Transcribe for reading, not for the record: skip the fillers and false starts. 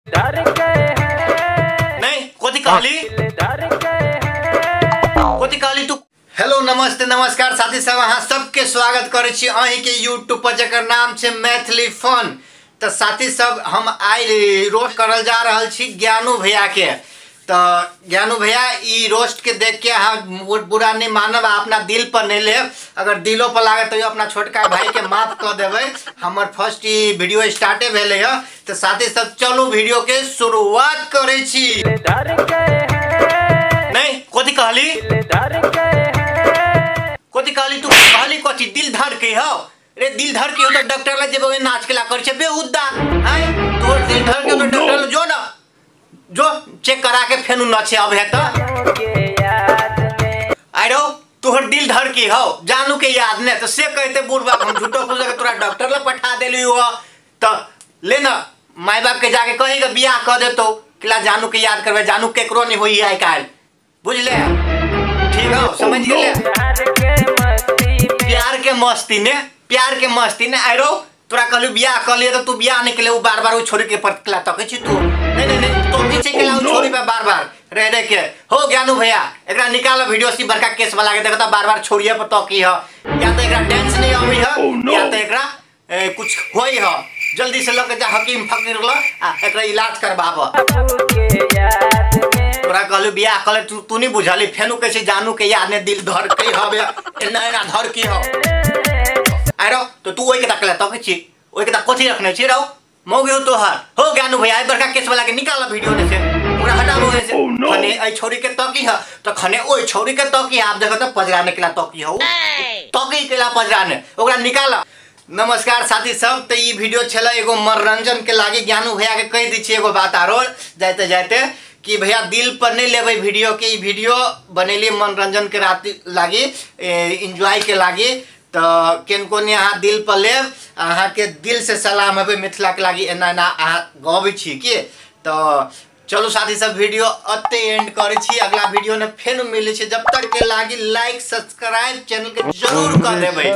नहीं कथी कहली, कथी कहली तू। हेलो नमस्ते नमस्कार साथी सब, अहाँ सबके स्वागत करै छी अहीं के यूट्यूब पर जकर नाम छै मैथिली फन। तो साथी सब हम आइ रोस्ट करल जा रहल छी ज्ञानू भैया के। तो ज्ञानू भैया ई रोस्ट के देख के अहाँ बुरा नहीं मानब, अपना दिल पर नहीं लेब। अगर दिलो पर लागत तो अपना छोटका भाई के माफ कर देबै। हमर फर्स्ट ई वीडियो स्टार्टे भेलै है। तो साथी सब चलू वीडियो के शुरुआत करै छी। नहीं कथी कहली, कथी कहली तू, कहली कथी दिल धर के हो रे। दिल धर के हो तो डॉक्टर ला जेबे नाच के ला कर छे बेहुदा हैं। तोर दिल धर के तो डॉक्टर ला जो ना जो चेक करा के फेनु न छे अब है तो आरो तोहर दिल धर के हो जानू के याद ने तो से कहते बुढ़बा हम झूठो फूस के तोरा डॉक्टर ला पठा देली हो। तो ले ना माई बाप के जाके कहेगा बियाह कर देतो किला जानू के याद करबे। जानू केकरो नहीं होई आइ काल, बुझले? ठीक हो, समझ गेले? प्यार के मस्ती ने, प्यार के मस्ती ने आरो तोरा कहलु बियाह कर लिए तो तू बियाह नहीं केले। उ बार बार उ छोरी के पर तकै छी तू। नहीं नहीं नहीं तो पीछे के ला उ छोरी पे बार बार रह रह के हो। ज्ञानू भैया एकरा निकाल वीडियो सी बड़का केस वाला के देखता बार बार छोरिए पर तकी ह। या तो एकरा डांस नहीं आबी ह या तो एकरा कुछ होई ह। जल्दी से लके जा हकीम फकीर ल आ एकरा इलाज करबाब। तोरा कहलु बियाह कर ले तू नहीं बुझली। फेनु कहै छै जानू के याद ने दिल धर के हबे एना एना धर के हो। आरो तो तू ओइ के तकले तकै छी, ओइ के त कथी रखने छी रौ मौगी हो तोहर हो। ज्ञानू भैया आई बड़का केस वाला के निकाल वीडियो ने से ओकरा हटाबो से। खने ए छोरी के तकी ह तो खने ओइ छोरी के तकी। आप देखो त पजराने केला तकी हो, तकी केला पजराने, ओकरा निकाल। नमस्कार साथी सब, तो ई वीडियो छला एगो मनोरंजन के लागी। ज्ञानू भैया के कह दै छी एगो बात आरो जाते जाते कि भैया दिल पर नहीं लेबै वीडियो के। ई वीडियो बनेली मनोरंजन के राति लागी, एंजॉय के लागी। तो केनको ने अहाँ दिल पर लेब, अहाँ के दिल से सलाम हेबै मिथिला के लागी एना एना अहाँ गबै छी की। तो चलू साथी सब वीडियो अते एंड करै छी। अगला वीडियो ने फेर मिलै छै। जब तक के लागी लाइक सब्सक्राइब चैनल के जरूर कर देबै।